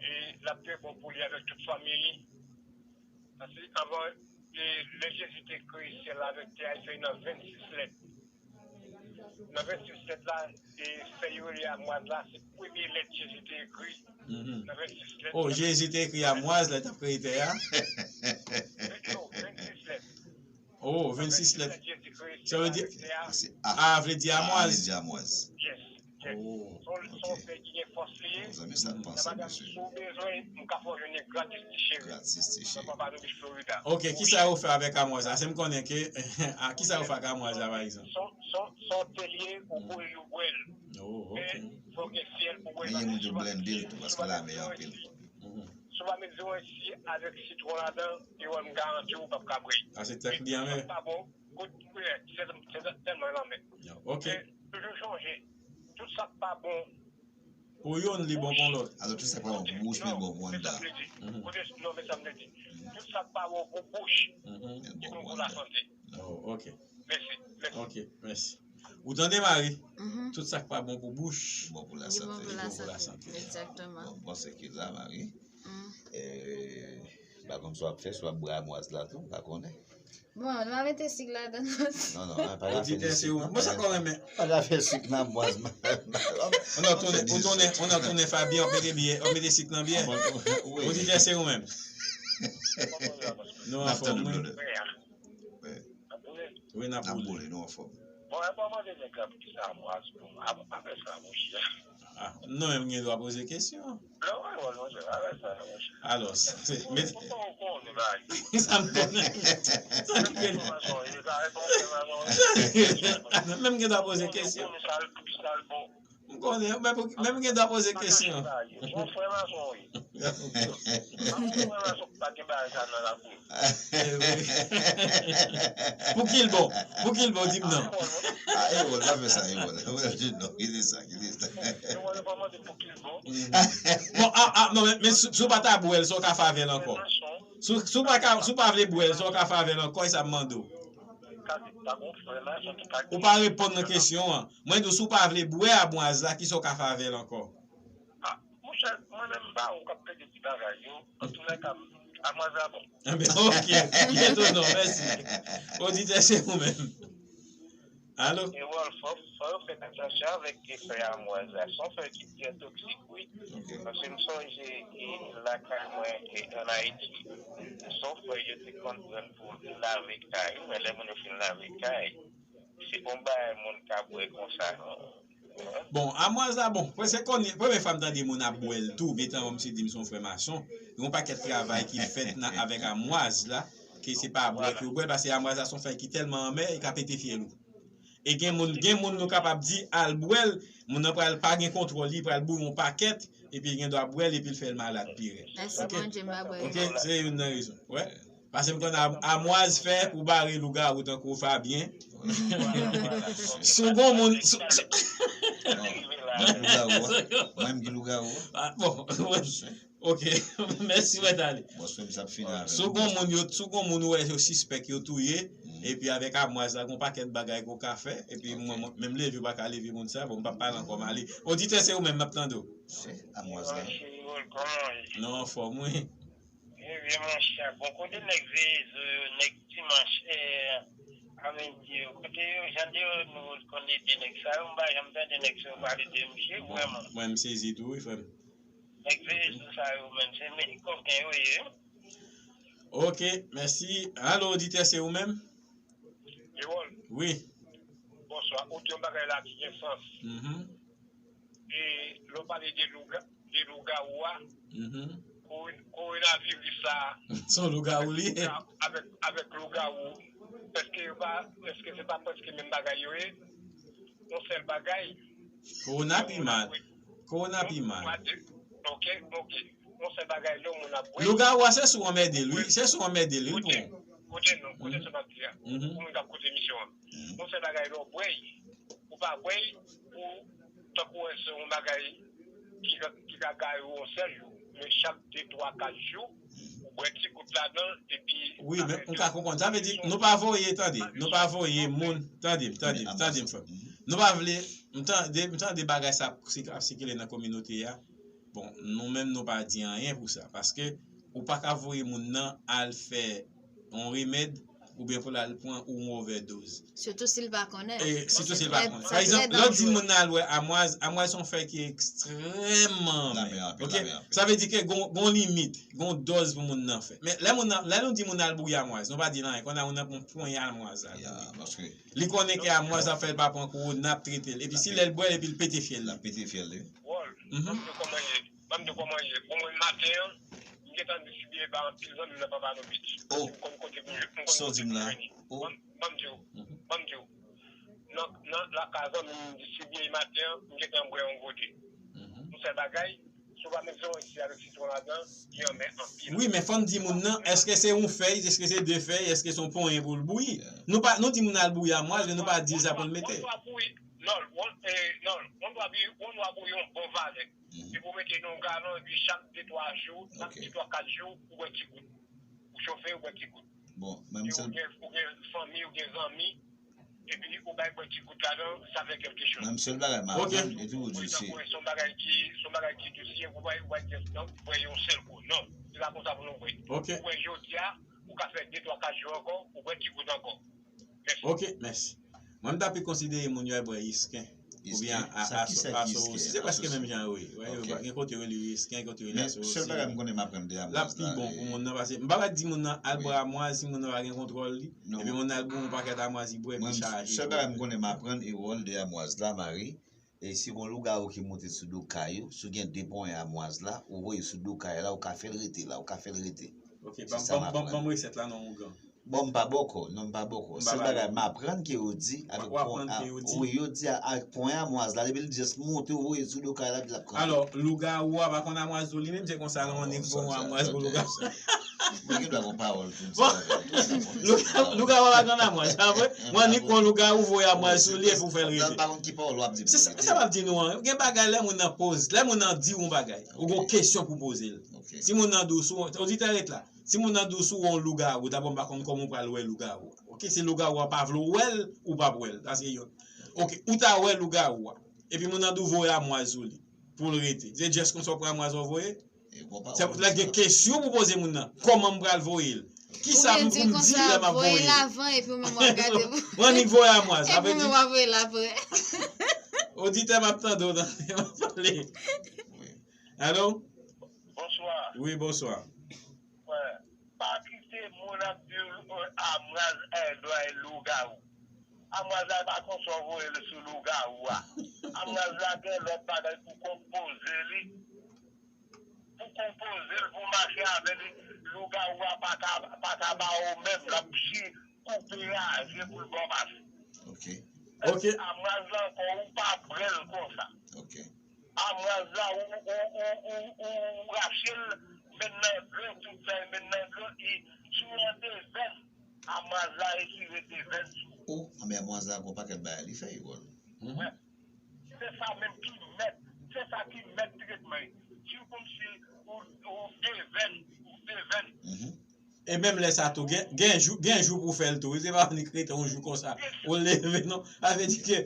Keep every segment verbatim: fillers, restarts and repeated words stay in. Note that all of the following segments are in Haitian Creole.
E l ap trè bon pou li avèk tout fanmi li. Paske anvan, e, lè Jezi te kreye syèl la avèk tè a, li fè nan vennsis lèt. Nan vennsis lèt la, e, fèy yo rele amwaz la, se premye lèt Jezi te ekri. Nan vennsis lèt. Oh, Jezi te ekri amwaz lè l t ap kreye tè a? Non, vennsis lèt. Oh, vennsis lèt. Sa vle di, ah, vle di amwaz. Yes, yes. Oh, ok. Son fè ki gen fòs li ye. Nan madanm, si w bezwen, m ka fè w jwenn gratis ti cheri. Nan Pompano Beach, Florida. Ok, kisa yo fè avèk amwaz la? Se m konnen ke, ah, kisa yo fè ak amwaz la, pa egzanp? Son, son, son telye ou pou ou bwè l. Oh, ok. Men, fò w gen fyèl pou w bwè l. Men gen moun ki blende l tou, paske l amè anpil. Si w pa met zewo ensi avèk sitwon ladan, Ewòl, m garanti w, w p ap ka bwè l. Ah, se tèt li anmè. Tout sa k pa bon, kout, se, se tèlman l anmè. Ok. Men, toujou chonje, tout sa k pa bon pou youn, li bon pou lòt. Alò, tout sa k pa bon pou bouch, men bon pou anndan. Koute, non, men sa m te di. Tout sa k pa bon pou bouch, li bon pou lasante. Oh, ok. Mèsi, mèsi. Ok, mèsi. Ou tande, Mari? Tout sa k pa bon pou bouch, li bon pou lasante. Egzakteman. Bon, m panse ke la, Mari. Eh, m pa konn sa w ap fè, si w ap bwè amwaz la tou, m pa konnen. Bon, nou pa mete sik ladan non. Non, non, pa ka fè sik. Mwen sa konn renmen. Pa ka fè sik nan amwaz. On a tounen, on a tounen, on a tounen fè byè, on mete byè, on mete sik nan byè. Oditè, se ou menm. Nou anfòm, wi. Wi, n ap boule. N ap boule, nou anfòm. Bon, e pa mande nèg la pou kisa amwaz pou m ap, ap fè sa, monchè. Ah, non, men m gen dwa poze kesyon. Non, wi, wi, monchè, ap fè sa, monchè. Alò, se, se, men, sa m konnen. Sa m konnen. Non, men m gen dwa poze kesyon. M konnen, men pou, men m gen dwa poze kesyon. Yon frè mason, wi. Yon frè mason ki pa gen bagay sa nan lakou. Pou ki l bon? Pou ki l bon, di m non. Ah, Ewòl, pa fè sa, Ewòl. Ewòl, di non, kite sa, kite sa. Ewòl, pa mande pou ki l bon. Bon, ah, ah, non, men, men si, si w pa ta bwè l, sa w ka fè avè l ankò? Si, si w pa ka, si w pa vle bwè l, sa w ka fè avè l ankò, e sa m mande w. Ou pa reponn nan kesyon an. Mwen di w, si w pa vle bwè amwaz la, kisa w ka fè avè l ankò? Ah, monchè, mwen menm m pa wè w k ap plede di bagay yo. Antoulèka, amwaz la bon. Enben, ok. Byen tonon, mèsi. Oditè, se ou menm. Alo? Ewòl, fò, fò yo fè atansyon avèk fèy amwaz la. Se yon fèy ki trè toksik, wi. Paske m sonje, e, lakay mwen, e, ann Ayiti, se yon fèy yo te konn pran pou lave kay, men lè moun yo fin lave kay, se pa yon bagay moun ka bwè konsa, non. Bon, amwaz la, bon, se premye fwa m tande moun ap bwè l tou, gentan misye di m se yon frè mason. Gen yon pakèt travay ki fèt nan, avèk amwaz la, ke se pa bwè ke yo bwè l, paske amwaz la se yon fèy ki tèlman anmè, e ka pete fyèl ou. E gen moun, gen moun nou kapab di al bwè l, moun nan pral pa gen kontwòl, li pral boure yon pakèt, epi l gen dwa bwè l, epi l fè l malad pi rèd. Mèsi Bondye, m pa bwè. Ok, se youn nan rezon. Wè. Paske m konn am-, amwaz fè pou bare lougawou tankou Fabyen. Si w gon moun, si, si, Lougawou a. Mwen menm ki lougawou a. Ah, bon, ok. Mèsi, mwen t ale. Bòs mwen, sa ap fini avè m. Si w gon moun yo, si w gon moun ou wè yo sispèk yo touye, epi avèk amwaz la, gon pakèt bagay ke w ka fè, epi mwen, mwen, menm leve, w pa ka leve moun sa, bon, m p ap pale ankò, m ale. Oditè, se ou menm, m ap tande w. Se amwaz la. Non, anfòm, wi. Ebyen, monchè, bon, kote nèg veye zo yo, nèg dimanch, eh, a midi yo, kote yo, jan de yo nou konn ede nèg sa yo, m pa janm tande nèg sa yo pale de misye, vrèman. Mwen, m sezi tou, wi, frè m. Nèg veye zo sa yo menm, se men koken yo ye. Ok, mèsi. Alo, oditè, se ou menm? Ewòl. Wi. Bonswa. Ou di yon bagay la ki gen sans. Mhm. E lè w pale de louga-, de lougawou a, mhm, kowon-, kowonaviris la, se yon lougawou li ye. Avèk, avèk lougawou, èske yo pa, èske se pa prèske menm bagay yo ye? Yon sèl bagay. Kowona pi mal. Kowona pi mal. Ok, ok. Yon sèl bagay, lè yon moun ap bwè. Lougawou a, se si w anmède l, wi. Se si w anmède l, wi, pou. Koute, koute non, koute sa m ap di a. Mhm. Pou moun k ap koute emisyon an. Yon sèl bagay, lè w bwè, ou pa bwè pou tankou wè se yon bagay ki ka, ki ka gaye w yon sèl jou. Men chak de, twa, kat jou, ou bwè ti gout ladan, epi. Wi, men m ka konprann. Sa vle di, nou pa voye, tande, nou pa voye moun, tande m, tande m, tande m, frè m. Nou pa vle, m tande, m tande bagay sa ap si-, ap sikile nan kominote a. Bon, nou menm nou pa di anyen pou sa. Paske ou pa ka voye moun nan al fè yon remèd oubyen pou l al pran yon ovèdoz. Sitou si l pa konnen. E sitou si l pa konnen. Pa egzanp, lè w di moun nan al wè amwaz, amwaz se yon fèy ki ekstrèmman anmè. Oke? Sa vle di ke gon, gon limit, gon dòz pou moun nan fè. Men lè moun nan, lè nou di moun al bouyi amwaz, nou pa di l anyen. Kounye a moun nan pran ponyè amwaz la. Li konnen ke amwaz ap fè l pa pran kowona, ap trete l. Epi si lè l bwè l, epi l pete fyèl li. L ap pete fyèl li. Wòl, ban m di w kòman ye. Ban m di w kòman ye. Bon, mwen maten an, m gentan distribiye ba anpil zanmi m nan Papa Nobit. M konn kote pou yo, m konn kote pou yo vini. Ban m, ban m di w, ban m di w. Nan, nan lakay zanmi m, m distribiye maten an, m gentan bwè yon gote. Yon sèl bagay, si w pa met zoranj si avèk sitwon ladan, li anmè anpil. Wi, men fò n di moun nan, èske se yon fèy, èske se de fèy, èske se yon ponyen pou l bouyi? Nou pa, nou di moun al bouyi amwaz, men nou pa di l sa pou l mete. Ou dwe bouyi, non, ou, eh, non, ou dwe bouyi, ou dwe bouyi yon bon valè. Epi ou mete nan yon galon, epi chak de twa jou, chak de twa kat jou, ou bwè ti gout. Ou chofe, ou bwè ti gout. Bon, menm si ou gen, ou gen fanmi, ou gen zanmi, epi ou bay bwè ti gout ladan, sa fè kèlke chòz. Menm sèl bagay m aprann, e toujou di se. Se yon bagay ki, se yon bagay ki dous, ou bay, ou bay tèt nan, ou bwè yon sèl kou. Non, se pa konsa pou nou bwè. Ou bwè jodi a, ou ka fè de, twa, kat jou ankò, ou bwè ti gout ankò. Mèsi. Oke, mèsi. Mwen, m ta pi konsidere moun yo al bwè isken. Oubyen a, a, aso, aso osi. Se prèske menm jan, wi. Gen, gen kote yo rele isken, kote yo rele aso osi. L ap pi bon pou moun nan, paske m pa ka di moun nan al bwè amwaz si moun nan pa gen kontwòl li. Epi moun nan al bwè yon pakèt amwaz, li bwè, li chaje. Sèl bagay m konnen m aprann e wòl de amwaz la, Mari, e si gon lougawou ki moute sou do kay ou, si w gen de ponyè amwaz la, ou voye sou do kay la, ou ka fè l rete la, ou ka fè l rete. Oke, ban m, ban m, ban m resèt la non, ougan. Bon, m pa bòkò, non, m pa bòkò. Sèl bagay m aprann ke yo di, avèk pon, wi, yo di a, ak ponyè amwaz la, depi l just moute, ou voye sou do kay la, epi l ap kanpe. Alò, lougawou a pa konn amwaz tou li menm, se konsa l annik voye yon amwaz pou lougawou. Mwen gen dwa gon pawòl pou m di. Lougawou a pa konn amwaz, pa vre? Mwen annik yon lougawou voye amwaz sou li epi w fè l rete. Sa m ap di nou an, gen bagay lè moun nan poze, lè moun nan di w yon bagay, ou gon kesyon pou poze l. Si moun nan di w sou, oditè ret la. Si moun nan di w si w wè yon lougawou, dabò m pa konn kòman w pral wè lougawou a. Oke, si lougawou a pa vle w wè l, ou p ap wè l. Sa se youn. Oke, ou ta wè lougawou a. Epi moun nan di w voye amwaz sou li pou l rete. Se just konsa w pran amwaz w voye? Se pou la gen kesyon pou poze moun nan. Kòman m pral voye l? Kisa m pou m di lè m ap voye l? Ou annik voye amwaz. Sa vle di, oditè, m ap tande w, tande m ap pale. Alo? Bonswa. Wi, bonswa. Frè, pa kite moun ap di w, eh, amwaz, eh, dwa e lougawou. Amwaz la pa konsa w voye l sou lougawou a. Amwaz la gen lòt bagay pou konpoze li. Pou konpoze l, pou mache avè li, lougawou a pa ka, pa ka ba w menm, l ap ji koupe raje pou l ba w mache. Oke. Oke. Amwaz la ankò, ou pa bwè l konsa. Oke. Amwaz la, ou, ou, ou, ou, ou rache l, men nan dlo, tout sa, men nan dlo, e si w an devèn, amwaz la retire devèn sou ou. O, men amwaz la gon pakèt bagay li fè, Ewòl. Wè. Se sa menm ki mèt, se sa ki mèt tretman. Di w kòmsi ou, ou devèn, ou devèn. E menm lè sa tou, gen, gen jou, gen jou pou w fè l tou. Se pa annik rete yon jou konsa, ou leve, non. Sa vle di ke,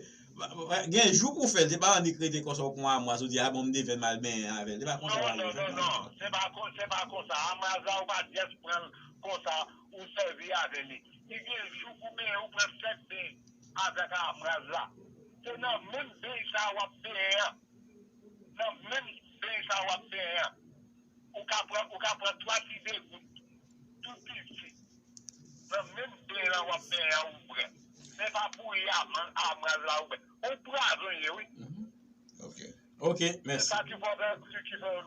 gen jou pou w fè l. Se pa annik rete konsa, ou pran amwaz, ou di, a bon, m devèn, m al benyen avè l. Se pa konsa bagay yo fèt. Non, non, non, non. Se pa kon-, se pa konsa. Amwaz la, ou pa just pran l konsa, ou sèvi avè li. Li gen jou pou benyen, ou pran sèt beny avèk amwaz la. Se nan menm beny sa a w ap benyen an. Nan menm beny sa a w ap benyen an. Ou ka pran, ou ka pran twa ti degout, tou piti. Nan menm beny la w ap benyen an ou bwè. Men pa bouyi amwaz la ou bwè. Ou pwazon ye, wi. Oke. Oke, mèsi. Se sa ki fè w, ki fè w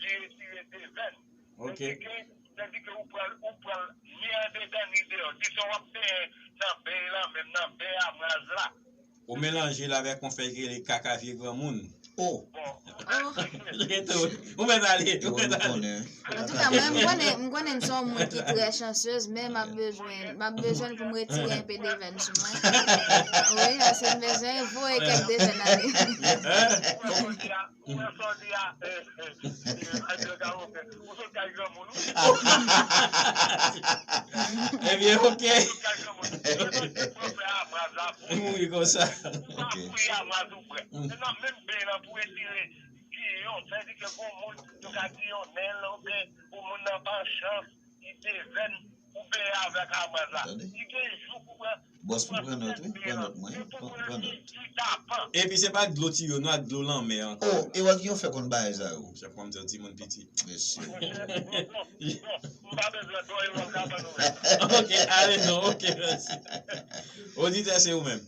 di li retire devèn. Oke. Tandike, tandike ou pran, ou pran ni andedan ni deyò. Di sa w ap benyen nan beny lan, menm nan beny amwaz la. Ou melanje l avèk yon fèy ki rele kaka vye granmoun. O. Ou mèt ale, ou mèt ale. Antouka, mwen, m konnen, m konnen m se yon moun ki trè chansyez, men m ap bezwen, m ap bezwen pou m retire enpe devèn sou mwen. Wi, paske m bezwen voye kèk devèn ale. Ou wè sa w di a, eh, eh, eh, André Garofen, ou sot kay granmoun, wi. Ebyen, oke. Ou sot kay granmoun. Ou sot kay granmoun. Ou mouri konsa. Ou pa bouyi amwaz ou bwè. Se nan menm beny lan pou retire, ki Yon, sa vle di ke gon moun, yo ka griyonnen l, oubyen pou moun nan pa chans, li devèn, ou peye avèk amwaz la. Tande. Li gen jou pou pran, bòs pou pran nòt, wi, pran nòt mwen, pran, pran nòt. Epi se pa ak dlo tiyo, non, ak dlo lanmè ankò. Oh, e wè ki yo fè konn bagay sa yo. Chèf, kòm di yon timoun piti. Mesye. Monchè, non, non, non, m pa bezwen dlo, e wè m ka ban nou. Ok, ale non, ok, mèsi. Oditè, se ou menm.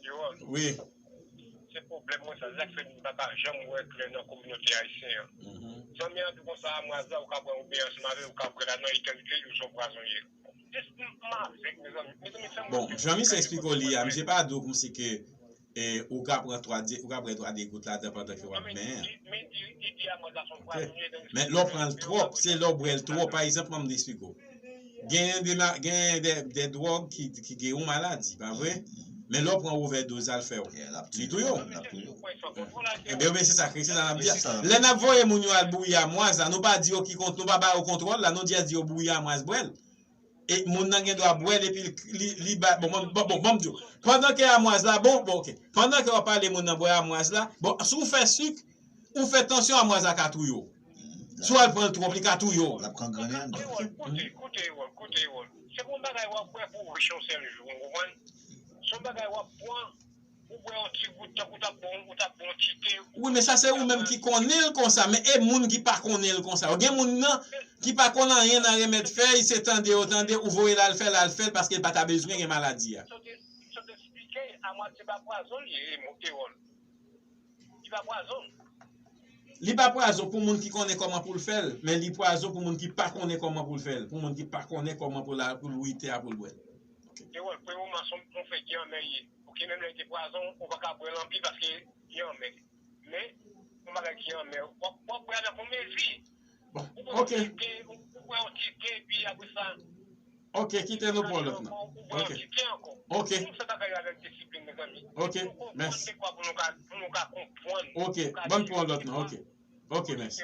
Yo, wi. Se pwoblèm mwen sa, sa k fè m pa ka janm wè klè nan kominote ayisyen an. Mhm. Zanmi an di konsa, amwaz la, ou ka pran oubyen ansanm avè l, ou ka pran ladan, etandike li se yon pwazon li ye. Jis m, m avèg, mezanmi. Mezanmi, fè m. Bon, jan misye eksplike w li a, misye pa di w kòmsi ke, e, ou ka pran twa de, ou ka pran twa de gout ladan pandan ke w ap benyen an. Men di, men di, di, di amwaz la se yon pwazon li ye, etandike. Men lè w pran l twòp, se lè w bwè l twòp. Pa egzanp, ban m eksplike w. Genyen de, ma- genyen de, de dwòg ki, ki gen yon maladi, pa vre? Men lè w pran ovèdoz, sa l fè w. Yeah, l ap li touye w. L ap touye w. Ebyen, ebyen, se sa, se sa n ap di a. Lè n ap voye moun yo al bouyi amwaz la, nou pa di yo ki kont, nou pa ba yo kontwòl la, nou jis di yo bouyi amwaz, bwè l. E moun nan gen dwa bwè l epi li, li, li ba, bon, bon, bon, bon, ban m di w. Pandan ke amwaz la, bon, bon, ok. Pandan ke w ap pale moun nan bwè amwaz la, bon, si w fè sik, ou fè tansyon, amwaz la ka touye w. Si w al pran l twòp, li ka touye w. L ap kangrennen anndan. Ewòl, koute, koute, Ewòl, koute, Ewòl. Se pa yon bagay w ap bwè pou rich yon sèl jou, w konprann? Se yon bagay w ap pran, ou bwè yon ti gout, tankou w t ap pran, ou t ap pran yon ti te. Wi, men sa se ou menm ki konnen l konsa, men e moun ki pa konnen l konsa. Gen moun nan ki pa konn anyen nan remèd fèy, se tande yo tande, ou voye l al fè l, al fè l, paske l pa ta bezwen gen maladi a. Sa w te, sa w te eksplike, amwaz se pa pwazon li ye, Ewòl. Li pa pwazon. Li pa pwazon pou moun ki konnen kòman pou l fè l, men li pwazon pou moun ki pa konnen kòman pou l fè l, pou moun ki pa konnen kòman pou l al, pou l wouyi te a pou l bwè l. Ok. Ewòl, premye moman se yon fè ki anmè ye. Ok, menm lè li te pwazon, ou pa ka bwè l anpil paske li anmè. Men, yon bagay ki anmè, w ap, w ap bwè nan yon mezi. Bon, ok. Ou bwè yon ti te, ou bwè yon ti te, epi apre sa, Ok, kite nou pran lòt nan. Ok. Ok. Ok, mèsi. Ok, ban nou pran lòt nan. Ok. Ok, mèsi.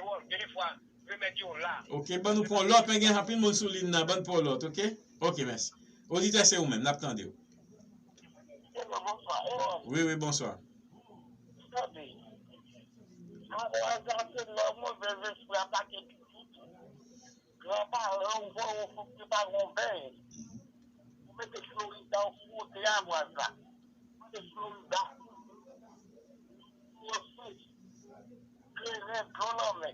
Ok, ban nou pran lòt, men gen anpil moun sou liy nan. Ban nou pran lòt, ok? Ok, mèsi. Oditè, se ou menm, n ap tande w. Wi, wi, bonswa. Gran paran w voye w fouke pa gon beny. Ou mete Florida, ou fwote amwaz la. Ou mete Florida. Ou osi, grennen dlo lanmè.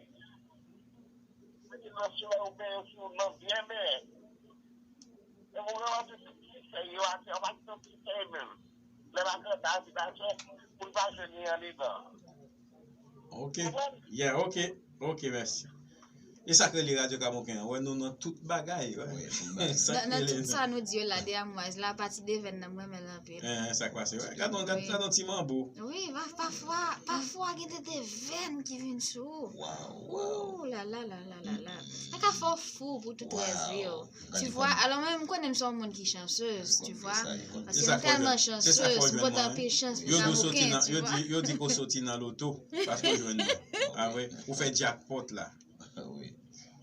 Ou mete nan solèy, ou benyen sou nan byen benyen. E pou gen yon ti sèy yo atè, w pa kite yon ti sèy menm. Lè maten ta di pa chè, pou l pa jwenn li andedan. Ok. Yeah, ok. Ok, mèsi. E sa k rele Radyo Kamoken an. Wè nou nan tout bagay, wè. Nan tout sa nou di yo la de amwaz la, pati de vèn nan, mwen renmen l anpil. Eh, sa k pase, wè. Gad yon, gad, gad yon ti manbo. Wi, pafwa, pafwa gen de, de vèn ki vin sou ou. Wow, wow. Ooh la la la la la la. Sa ka fè w fou pou tout rès vi w. Tu vois, alò mwen, m konnen m se yon moun ki chanceuse, tu vois. Paske m tèlman chanceuse, m pote anpil chans pou Kamoken, tu vois. Yo di, yo di ke w soti nan loto, paske w jwenn li. Ah, vre? Ou fè jackpot la. Wi.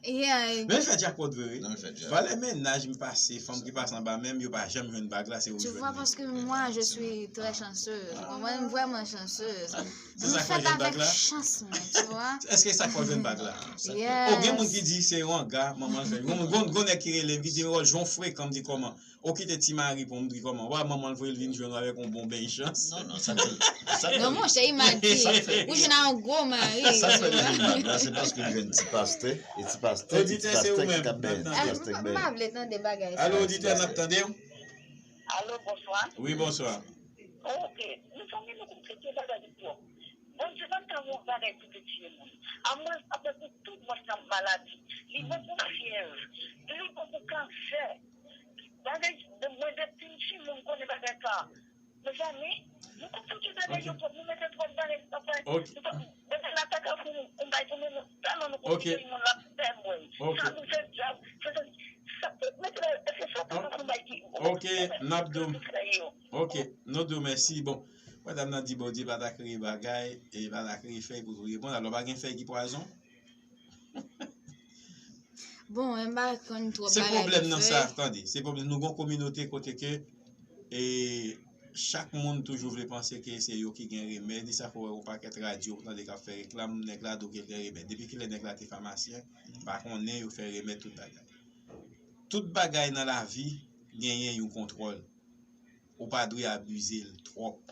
Men l fè jackpot vre, wi. Valè mennaj m pase, fanm ki pase anba men m, yo pa janm jwenn bag la, se ou ki jwenn li. Tu vois, parce que moi, je suis très chanceuse. Ou konprann? M vrèman chanceuse. Se sa k fè w jwenn bag la? Chans mwen, tu vois. Èske sa k fè w jwenn bag la? Oh, gen moun ki di se yon anga, manman l fè. Gon, gon, gon nèg ki rele m, ki di, "Oh, jan w frekan," m di, "Kòman?" Ou kite ti mari pou m di kòman. Wa manman l voye l vin jwenn w avèk yon bon beny chans. Non, non, sa te, sa te. Non, monchè, imajine. Ou jwenn a yon gwo mari. Sa fè l jwenn bag la, se paske l jwenn ti pastè, e ti pastè, e ti pastè ki ka beny, ti pastè k beny. M pa vle tande bagay sa. Alo, oditè, n ap tande w. Alo, bonswa. Wi, bonswa. Ok, mezanmi, nou konplike bagay li twòp. Bondye pa t ka voye yon bagay pou te tiye moun. Amwaz pa bon pou tout mòd maladi. Li bon pou fyèv. Li bon pou kansè. Bagay, mwen depi m timoun m konnen bagay sa. Mezanmi, nou konplike bagay yo twòp, nou mete twòp bagay nan fè. Ok. Bagay la ta ka fè yon bagay pou nou, tèlman nou konplike moun la, fè mwen. Ok. Sa nou fè dyab, se sa, sa, mete la, èske sa ta ka fè yon bagay ki. Ok, n ap di w. Ok, nou di w mèsi. Bon, madanm nan di Bondye pa ta kreye bagay, e pa ta kreye fèy pou touye moun. Alò, pa gen fèy ki pwazon? Bon, mwen pa konn twòp bagay de fèy. Se pwoblèm nan sa, tande. Se pwoblèm, nou gon kominote kote ke, e, Chak moun toujou vle panse ke se yo ki gen remèd, e sa fè w wè yon pakèt radyo ou tande k ap fè reklam, nèg la di w ke l gen remèd. Depi kilè nèg la te famasyen? M pa konnen, yo fè remèd tout bagay. Tout bagay nan lavi genyen yon kontwòl. Ou pa dwe abize l twòp.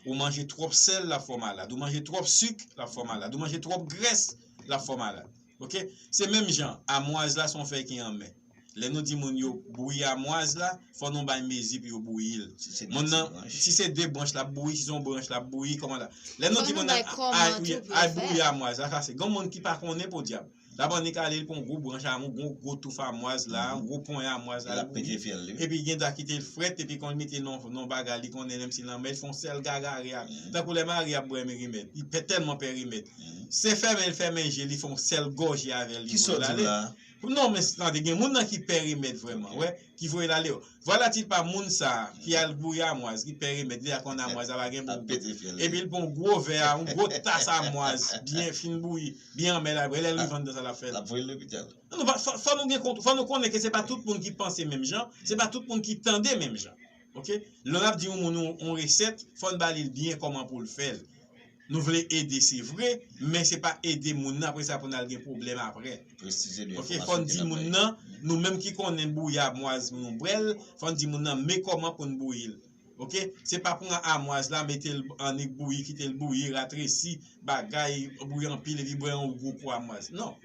Ou manje twòp sèl, l ap fè w malad. Ou manje twòp sik, l ap fè w malad. Ou manje twòp grès, l ap fè w malad. Oke? Se menm jan, amwaz la se yon fèy ki anmè. Lè nou di moun yo bouyi amwaz la, fò nou bay mezi pou yo bouyi l. Moun nan, si se de branch l ap bouyi, si se yon branch l ap bouyi, kòman la? Lè nou di moun nan, al bouyi amwaz la, sa se. Gen moun ki pa konnen podyab. L ap annik ale, li pran yon gwo branch amwaz, yon gwo touf amwaz la, yon gwo ponyè amwaz la, l ap bouyi. Epi gen ta kite l frèt, epi konn mete l nan yon bagay, li konnen menm si l anmè, l fè yon sèl gagare a. Tankou lè mari ap bwè remèd, li pè, tèlman pè remèd. Se fèmen l fèmen je, li fè yon sèl gòje avè l, li voye l ale. Non, men tande, gen moun nan ki pè remèd vrèman, wè, ki voye l ale. Vwalatil pa moun sa a ki al bouyi amwaz, ki pè remèd, li a konn amwaz la pa gen bon gou. Epi l pran yon gwo vè a, yon gwo tas amwaz, byen fin bouyi, byen anmè la, lè l rive anndan sa l ap fè l. L ap voye l lopital. Non, fò, fò nou gen kont, fò nou konnen ke se pa tout moun ki panse menm jan, se pa tout moun ki tande menm jan. Oke? Lè n ap di yon moun yon, yon resèt, fò n ba li l byen kòman pou l fè l. Nou vle ede, se vre, men se pa ede moun nan, apre sa pou n al gen pwoblèm apre. Oke, fò n di moun nan, nou menm ki konnen bouyi amwaz pou nou bwè l, fò n di moun nan men kòman pou n bouyi l. Oke? Se pa pran amwaz la, mete l annik bouyi, kite l bouyi, ratresi, bagay, bouyi anpil, epi bwè yon gwo kou amwaz. Non.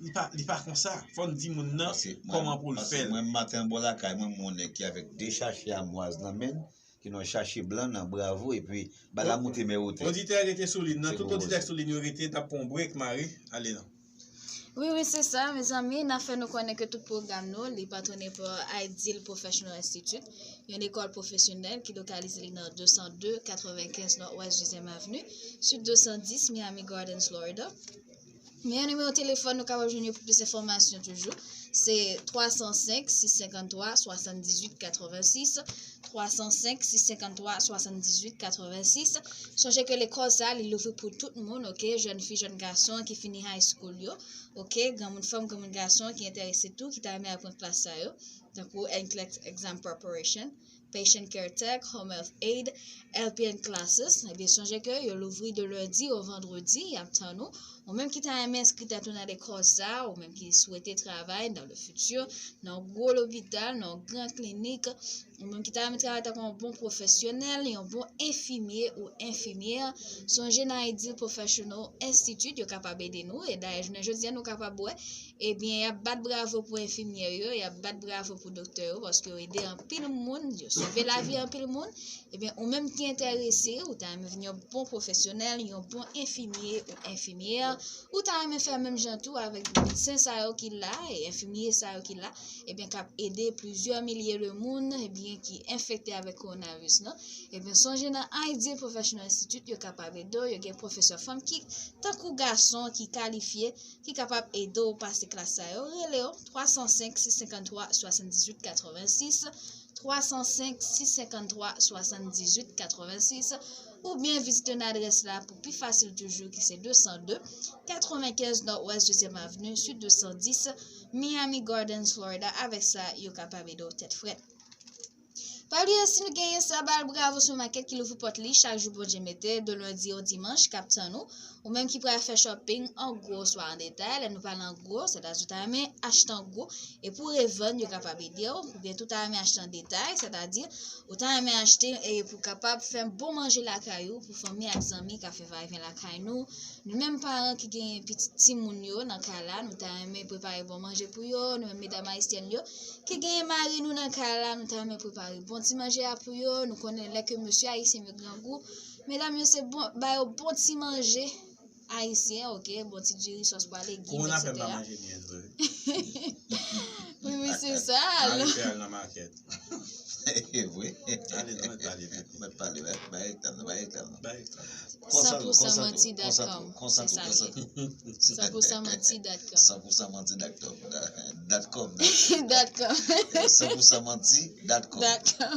Li pa, li pa konsa. Fò n di moun nan kòman pou l fè l. Paske mwen, maten an bò lakay mwen, m wè yon nèg ki avèk de sachè amwaz nan men l, ki nan sachè blan nan, bravo, epi ba la moute men wote. Oditè rete sou liy nan, tout oditè sou liy yo rete, n ap pran yon break, Marie. Ale non. Wi, wi, se sa, mezanmi, n ap fè nou konnen ke tout pwogram nou, li patwone pa Ideal Professional Institute, yon lekòl pwofesyonèl ki lokalize li nan de san de katrevenkenz Nòdwès Dezyèm Avni, Suite de san dis, Miami Gardens, Florida. Men yon nimewo telefòn nou kapab jwenn yo pou plis enfòmasyon toujou. Se twa san senk, sis senkanntwa, swasanndizuit, katrevensis, twa san senk, sis senkanntwa, swasanndizuit, katrevensis. Sonje ke lekòl sa a, li louvri pou tout moun, oke? Jèn fi, jèn gason ki fini high school yo, oke? Granmoun fanm, granmoun gason ki enterese tou, ki ta renmen aprann klas sa yo. Tankou NCLEX exam preparation, patient care tech, home health aide, LPN classes. Ebyen, sonje ke yo louvri de lundi au vendredi, y ap tann ou. Ou menm ki ta renmen enskri tèt ou nan lekòl sa, ou menm ki swete travay dans le futur, nan yon gwo lopital, nan yon gran klinik, ou menm ki ta renmen travay tankou yon bon pwofesyonèl, yon bon enfimye ou enfimyè, sonje nan Ideal Professional Institute, yo kapab ede nou. E dayè, jounen jodi a, nou kapab wè, ebyen, y ap bat bravo pou enfimyè yo, y ap bat bravo pou doktè yo, paske yo ede anpil moun, yo sove lavi anpil moun. Ebyen, ou menm ki enterese, ou ta renmen vin yon bon pwofesyonèl, yon bon enfimye ou enfimyè, ou ta renmen fè menm jan tou avèk medsen sa yo ki la, e enfimye sa yo ki la, ebyen, k ap ede plizyè milye de moun, ebyen, ki enfekte avèk kowonaviris lan. Ebyen, sonje nan Ideal Professional Institute, yo kapab ede w, yo gen pwofesè fanm ki, tankou gason, ki kalifye, ki kapab ede w pase klas sa yo, rele yo, twa san senk, sis senkanntwa, swasanndizuit, katrevensis, twa san senk, sis senkanntwa, swasanndizuit, katrevensis, oubyen vizite n adrès la pou pi fasil toujou, ki se de san de, katrevenkenz Nòdwès Dezyèm Avni, Suite de san dis, Miami Gardens, Florida. Avèk sa, yo kapab ede w tèt frèt. Pa bliye, si nou genyen sa, ba l Bravo Supermarket ki louvri pòt li chak jou Bondye mete, de lendi o dimanch, k ap tann ou. Ou menm ki pral fè shopping an gwo oswa an detay, lè nou pale an gwo, sètadi ou ta renmen achte an gwo, e pou revann, yo kapab ede w, oubyen tou ta renmen achte an detay, sètadi ou ta renmen achte e pou kapab fè bon manje lakay ou, pou fanmi ak zanmi ka fè vayiven lakay nou. Nou menm paran ki genyen pitit timoun yo nan kay la, nou ta renmen prepare bon manje pou yo, nou menm medam ayisyèn yo, ki genyen mari nou nan kay la, nou ta renmen prepare bon ti manje a pou yo. Nou konnen lè ke mesye ayisyen yo grangou, medam yo se bon, ba yo bon ti manje ayisyen, oke, bon ti diri, sòs pwa, legim, etsetera. Kowona fè m pa manje byen vre. Wi, wi, se sa. Mari fè al nan makèt. E vre. Ale non, mèt pale. Mèt pale, bay reklam nan, bay reklam nan. Bay reklam nan. San pou san manti dot com. Se sa l ye. San pou san manti dot com. San pou san manti dot com. Dot com. Dot com. San pou san manti dot com. Dot com.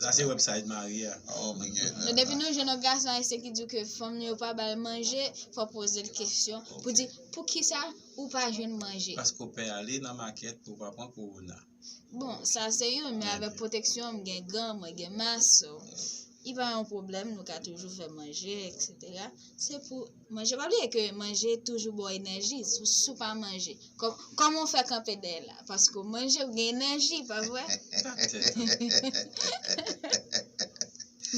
Sa se website Marie a. Oh my God. Men depi nou jwenn yon gason ayisyen ki di w ke fanm li yo pa ba l manje, fò w poze l kesyon pou di, poukisa ou pa jwenn manje? Paske w pè ale nan makèt pou w pa pran kowona. Bon, sa se youn, men avèk pwoteksyon, m gen gan, mwen gen mas, so, li pa yon pwoblèm, nou ka toujou fè manje, et cetera. Se pou manje, pa bliye ke manje toujou ba w enèji, si, si w pa manje. Kòm, kòman w fè kanpe dèyè la? Paske w manje, w gen enèji, pa vre?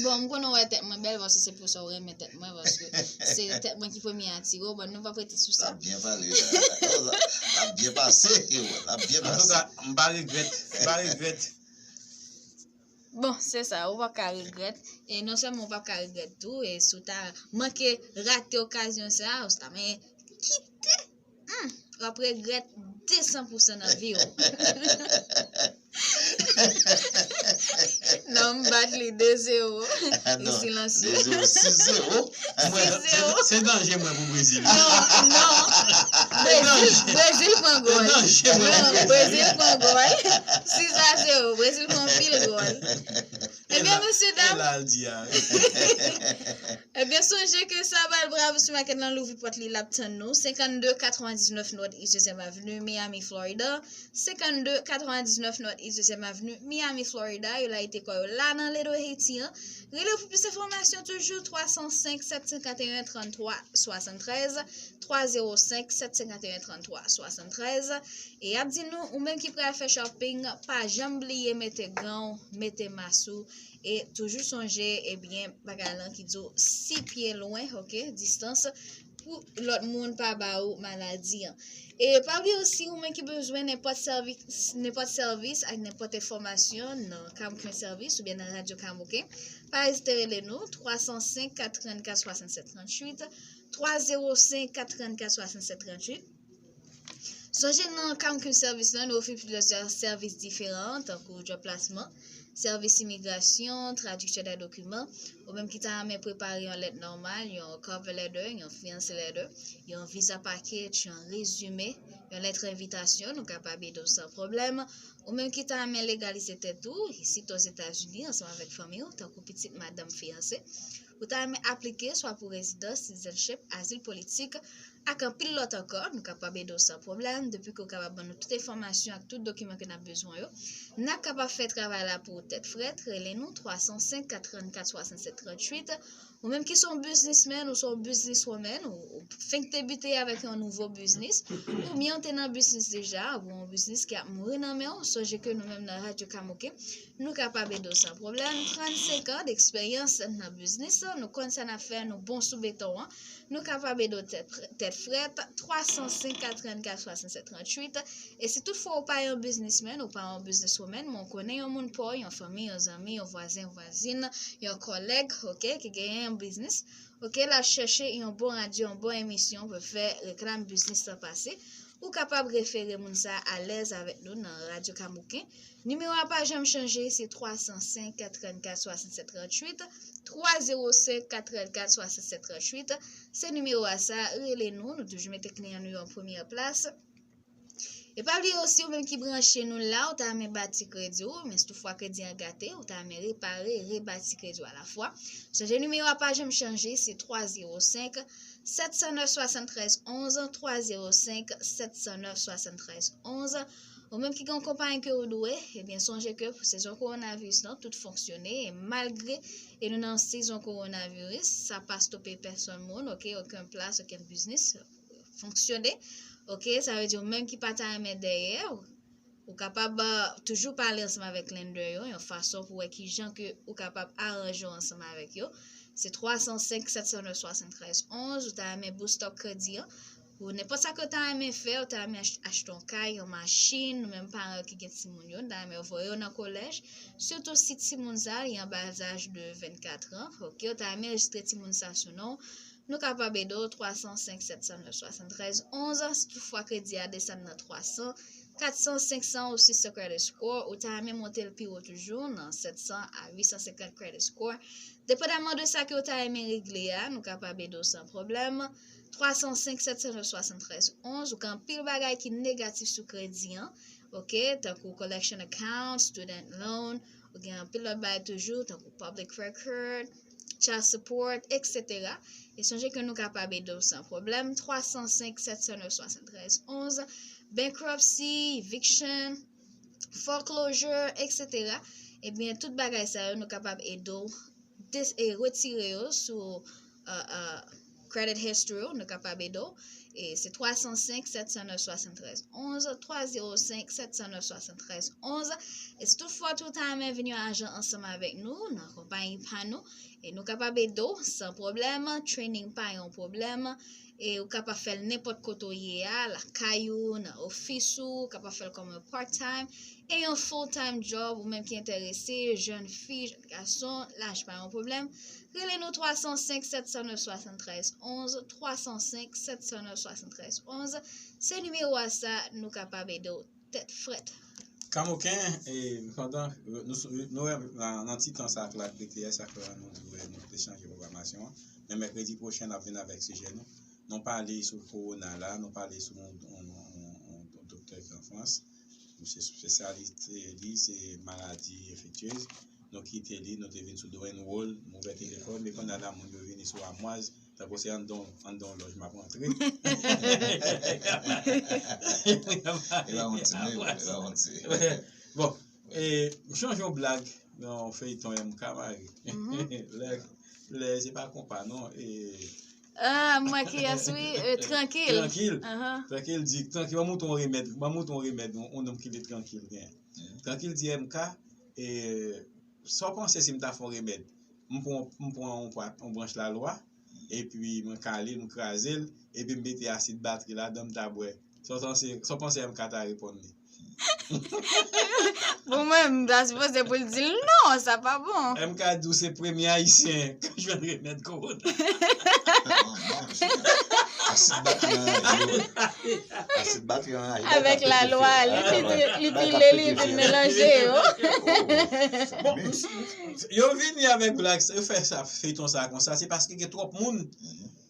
Bon, m konnen w wè tèt mwen bèl, paske se pou sa w renmen tèt mwen, paske se tèt mwen ki premye atire w, bon, nou p ap rete sou sa. L ap byen pale la. Oh, l ap, l ap byen pase, yo, l ap byen pase. Antouka, m pa regrèt, m pa regrèt. Bon, se sa, ou p ap ka regrèt. E non sèlman ou p ap ka regrèt tou, e si w ta manke rate okazyon sa, ou ta men kite, hmm, w ap regrèt de san pou san nan vi w. Non, m bat li de zewo. Li silansye. De zewo, sis zewo. Mwen, se, se danje mwen pou Brezil. Non, non. Brezil, Brezil pran gòl. Non, Brezil pran gòl. Sis a zewo. Brezil pran pil gòl. Ebyen, mesye dam. Ebyen, sonje ke Sabal Bravo Supermarket lan louvri pòt li, l ap tann nou. Senkannde katrevendiznèf North East Deuxième Avenue, Miami, Florida. Senkannde katrevendiznèf North East Deuxième Avenue, Miami, Florida. Yo layite kò yo la nan Ledre Haiti an. Rele pou plis enfòmasyon toujou, twa san senk, sèt san katreventwa, trannntwa swasanntrèz, twa zewo senk, sèt san katreventwa, trannntwa swasanntrèz. E y ap di nou, ou menm ki pral fè shopping, pa janm bliye mete gan w, mete mas ou, e toujou sonje, ebyen, bagay lan ki di w sis pye lwen, oke, distans, pou lòt moun pa ba ou maladi an. E pa bliye osi, ou menm ki bezwen nenpòt sèvis, nenpòt sèvis ak nenpòt enfòmasyon nan Kamoken Sèvis oubyen nan Radyo Kamoken, pa ezite rele nou, twa san senk, kat trannkat, swasannsèt tranntuit, twa zewo senk, kat trannkat, swasannsèt tranntuit. Sonje nan Kamoken Sèvis lan, nou ofri plizyè sèvis diferan, tankou djòb plasman, sèvis imigrasyon, tradiksyon de dokiman, ou menm ki ta renmen prepare yon lèt nòmal, yon cover letter, yon fiancé letter, yon visa package, yon rezime, yon lèt envitasyon, nou kapab ede w san pwoblèm. Ou menm ki ta renmen legalize tèt ou, isit Ozetazini, ansanm avèk fanmi w, tankou pitit, madanm, fiyanse. Ou ta renmen aplike swa pou rezidans, citizenship, azil politik, ak anpil lòt ankò, nou kapab ede w san pwoblèm, depi ke w kapab ban nou tout enfòmasyon ak tout dokiman ke n ap bezwen yo. N ap kapab fè travay la pou ou tèt frèt, rele nou twa san senk, kat trannkat, swasannsèt tranntuit. Ou menm ki se yon biznismenn, ou se yon bizniswoman, ou, ou fenk debite avèk yon nouvo biznis, oubyen ou te nan biznis deja, ou yon biznis ki ap mouri nan men w, sonje ke nou menm nan Radyo Kamoken, nou kapab ede w san pwoblèm. Trannsenk an deksperyans nan biznis, nou konn sa n ap fè, nou bon sou beton an. Nou kapab ede w tèt, tèt frèt, twa san senk, kat trannkat, swasannsèt tranntuit. E si toutfwa ou pa yon biznismenn, ou pa yon bizniswoman, men w konnen yon moun pa w, yon fanmi, yon zanmi, yon vwazen, vwazin, yon kòlèg, oke, ki genyen yon biznis, oke, l ap chèche yon bon radyo, yon bon emisyon pou l fè reklam biznis lan pase, ou kapab refere moun sa a alèz avèk nou nan Radyo Kamoken. Nimewo a pa janm chanje, se twa san senk, kat trannkat, swasannsèt tranntuit, twa zewo senk, kat trannkat, swasannsèt tranntuit. Se nimewo a sa, rele nou, nou toujou mete kliyan nou yo an premyè plas. E pa bliye osi, ou menm ki branche nou la, ou ta renmen bati kredi w, men si toutfwa kredi an gate, ou ta renmen repare, rebati kredi w alafwa. Sonje nimewo a pa janm chanje, se twa zewo senk, sèt san nèf, swasantrèz onz, twa zewo senk, sèt san nèf, swasantrèz onz. Ou menm ki gen yon konpayi ke ou dwe, ebyen, sonje ke pou sezon kowonaviris lan, tout fonksyone, e malgre, e nou nan sezon kowonaviris, sa pa stope pèsonn moun, oke, okenn plas, okenn biznis fonksyone, oke, sa vle di ou menm ki pa ta renmen dèyè, ou, ou kapab, uh, toujou pale ansanm avèk lender yo, yon fason pou wè kijan ke ou kapab aranje w ansanm avèk yo. Se twa san senk, sèt san nèf, swasantrèz onz, ou ta renmen boost up kredi an. Pou nenpòt sa ke w ta renmen fè, ou ta renmen ach-, achte yon kay, yon machin, ou menm paran yo ki gen timoun yo, ou ta renmen voye yo nan kolèj, sitou si timoun sa a, li an ba laj de vennkat an, oke, ou ta renmen rejistre timoun sa sou non w, nou kapab ede w, twa san senk, sèt san nèf, swasantrèz onz, si toutfwa kredi a desann nan twa san, kat san, senk san ou sis san credit score, ou ta renmen monte l pi wo toujou, nan sèt san a uit san senkant credit score. Depandaman de sa ke w ta renmen regle a, nou kapab ede w san pwoblèm. Twa san senk, sèt san nèf, swasantrèz onz, ou gen anpil bagay ki negatif sou kredi an, oke, tankou collection account, student loan, ou gen anpil lòt bagay toujou, tankou public record, child support, et cetera. E sonje ke nou kapab ede w san pwoblèm. Twa san senk, sèt san nèf, swasantrèz onz, bankruptcy, eviction, foreclosure, et cetera. Ebyen, tout bagay sa yo, nou kapab ede w des- e retire yo sou uh, uh, credit history w, nou kapab ede w. E se twa san senk, sèt san nèf, swasann trèz onz, twa zewo senk, sèt san nèf, swasann trèz onz. E si toutfwa ou ta renmen vin yon ajan ansanm avèk nou nan konpayi pa nou, e nou kapab ede w san pwoblèm, training pa yon pwoblèm, e ou kapab fè l nenpòt kote w ye a, lakay ou, nan ofis ou, ou kapab fè l kòm yon part-time, e yon full-time job, ou menm ki enterese, jèn fi, jèn gason, laj pa yon pwoblèm, rele nou twa san senk, sèt san nèf, swasann trèz onz, twa san senk, sèt san nèf, swasann trèz onz. Se nimewo a sa, nou kapab ede w tèt frèt. Kamoken, e, pandan, nou, nou, nan, nan ti tan sa k la, klè sa k la, nou, nou te chanje pwogramasyon an. Men mèkredi pwochen, n ap vin avèk sijè nou. Nou pale sou kowona la, nou pale sou yon, yon, yon, yon, yon doktè ki an Frans. Misye espesyalite li se maladi enfektyez. Nou kite li, nou te vin sou Dwayne Wall, m ouvè telefòn, men kounye a la moun yo vini sou amwaz, tankou se anndan, anndan yon lòj m ap rantre. E pa yon ti, e pa yon ti. Bon, e, m chonje yon blag nan yon feyton M K, Mari. Lè, lè, se pa konpa, non. E, Ah, m wè kiyès, wi, euh, Trankil. Trankil. Ahan. Trankil di, Trankil, ban m montre yon remèd, ban m montre yon remèd, yon, yon nonm ki le Trankil gen. Trankil di, M K, e, sa w panse si m ta fè yon remèd? M pran, m pran yon, pwa- yon branch lalwa, epi mwen kale l, m kraze l, epi m mete asid batri ladan, m ta bwè. Sa w panse, sa w panse M K ta reponn li? Pou mwen, m ta sipoze pou l di l non, sa pa bon. M K di w se premye Ayisyen k jwenn remèd kowona. Asid batri anraje. Asid batri anraje. Avèk lalwa, li pile, li pile li, li melanje yo. Bon, yo vini avèk blag, yo fè sa, feyton sa konsa, se paske gen twòp moun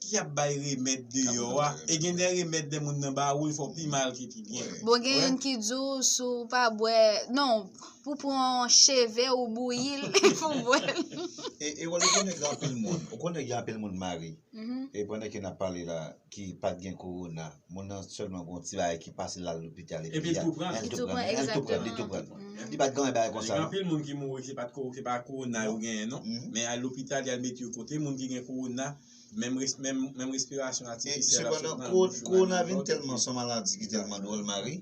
ki ap bay remèd deyò a, e gen de remèd de moun nan ba ou, l fè w pi mal ke pi byen. Bon, gen youn ki di w si w pa bwè, non, pou pran cheve ou bouyi l, pou bwè l. E, e wè, ou konnen gen anpil moun, ou konnen gen anpil moun, Mari, e pandan ke n ap pale la, ki pa t gen kowona, moun nan sèlman gon ti bagay ki pase l al lopital, epi l tou pran l, l tou pran l, l tou pran l, li tou pran l. Li pa t gen bagay konsa, non. Gen anpil moun ki mouri, se pa t ko-, se pa kowona yo genyen, non. Men al lopital, y al mete yo kote moun ki gen kowona, Menm res-, menm, menm respirasyon atifisyèl ap sot nan bouch ou, nan nòt ou. Kowona vin tèlman se yon maladi ki tèlman dwòl, Mari.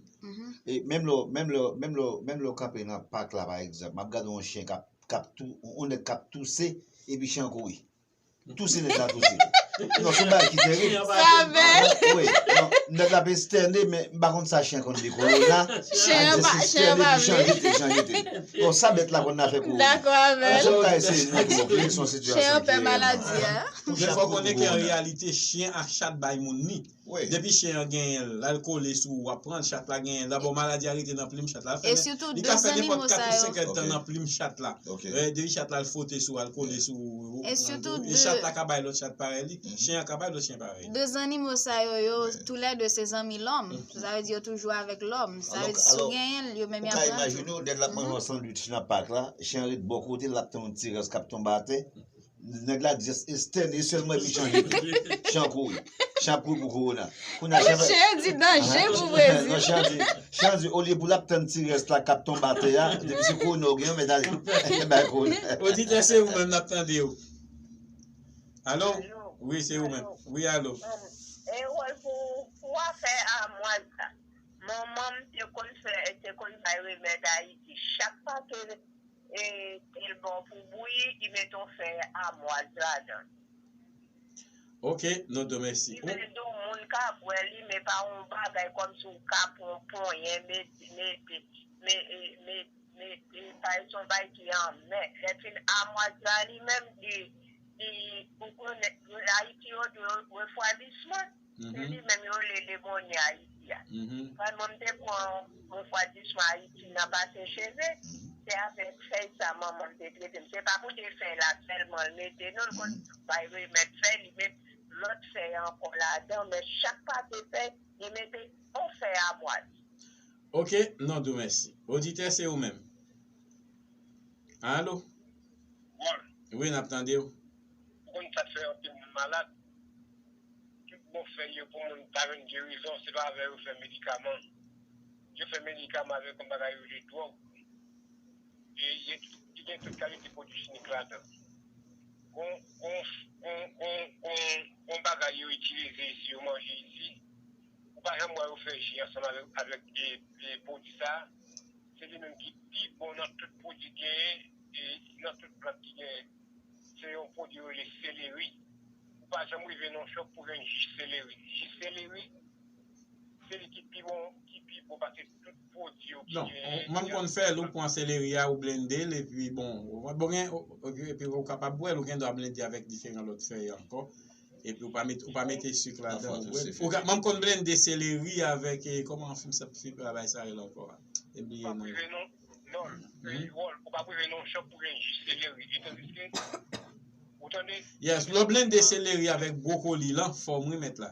E menm lè, menm lè, menm lè, menm lè w kanpe nan pak la, pa egzanp, m ap gade yon chen k ap, k ap tou-, yon nèg k ap touse, epi chen an kouri. Touse nèg la touse. Non, se yon bagay ki terib. Sa bèl. Wi, non, nèg la ap estène, men m pa konn sa chen konn de kowona. Chen an pa, chen an pa vle. Chen an jete, chen an jete. Bon, sa bèt la konn afè kowona. Dakò avè l. Chen an pè maladi a. Men fò w konnen ke an reyalite, chen ak chat bay moun li. Depi chen an genyen l, l al kole sou ou, w ap pran l, chat la genyen l. Dabò, maladi a rete nan plim chat la, l ap fè, li ka fè nenpòt kat ou senk èdtan nan plim chat la. Depi chat la al fwote sou ou, al kole sou ou, e chat la ka bay lòt chat parèy li, chen an ka bay lòt chen parèy li. De zannimo sa yo, yo toulède se zanmi lòm. Sa vle di yo toujou avèk lòm. Sa vle di si w genyen l, yo menm y ap pran tou. Ou ka imajine w, nèg la ap manje yon sandwich nan pak la, chen an ret bò kote l, l ap tann yon ti rès k ap tonbe atè. Nèg la just estène sèlman epi chen an jete. Chen an kouri. Chen ap kouri pou kowona. Kounye a chen an di danje pou Brezil. Non, chen an di, chen an di, olye pou l ap tann ti rès la k ap tonbe atè a, depi se kowona ou gen, mèt ale bay kowona. Oditè, se ou menm n ap tande w. Alo? Wi, se ou menm. Wi, alo. E wòl pou, pou afè amwaz la. Manman m te konn fè, te konn bay remèd Ayiti. Chak pake e, pil bò pou bouyi, li mete yon fèy amwaz ladan. Ok, nou di w mèsi. Li mete yon moun ka bwè li, men pa yon bagay kòmsi w ka pran yon ponyen, mete, mete, me-, e, me-, mete, parèt yon bagay ki anmè. Lè fin amwaz la, li menm, li, li, ou konnen, Ayiti yo di refwadisman. Se li menm yo rele lemonye Ayiti a. Pandan m te pran refwadisman Ayiti nan basen cheve, se avèk fèy sa manman m te trete m. Se pa pou te fèy la sèlman l mete, non, l konn bay remèd fèy, li met lòt fèy ankò ladan, men chak pake fèy, li mete yon fèy amwaz. Ok, non, di w mèsi. Oditè, se ou menm. Alo? Wi, n ap tande w. Ou konn sa k fè anpil moun malad? Tout bon fèy yo pou moun pa jwenn gerizon, se pa avè yo fè medikaman. Yo fè medikaman avèk yon bagay yo rele dwòg. E, e, li gen tout kalite pwodui chimik ladan. Gon, gon, gon, gon, gon, gon bagay yo itilize isi, yo manje isi. Ou pa janm wè yo fè ji ansanm avèk, avèk e, e, pwodui sa. Se li menm ki pi bon nan tout pwodui genyen, e, nan tout plant ki genyen. Se yon pwodui yo rele seleri. Ou pa janm rive nan yon chòp pou jwenn ji seleri. Ji seleri, se li ki pi bon, ki pi bon pase tout pwodui yo ki Non, genyen. Ou menm konn fè l, ou pran seleri a, ou blende l, epi bon, ou, bon, gen, ou, ou, epi ou kapab bwè l, ou gen dwa blende avèk diferan lòt fèy ankò. Epi ou pa met, ou pa mete sik ladan, ou bwè l. Ou ka, menm konn blende seleri avèk, e, kòman fim sa, fim travay sa rele ankò a? Te bliye non. Non, non, ou pa rive nan yon chòp pou jwenn ji seleri. E tandiske, ou tande? Yes, lè w blende seleri avèk bwokoli lan, fòm remèt la.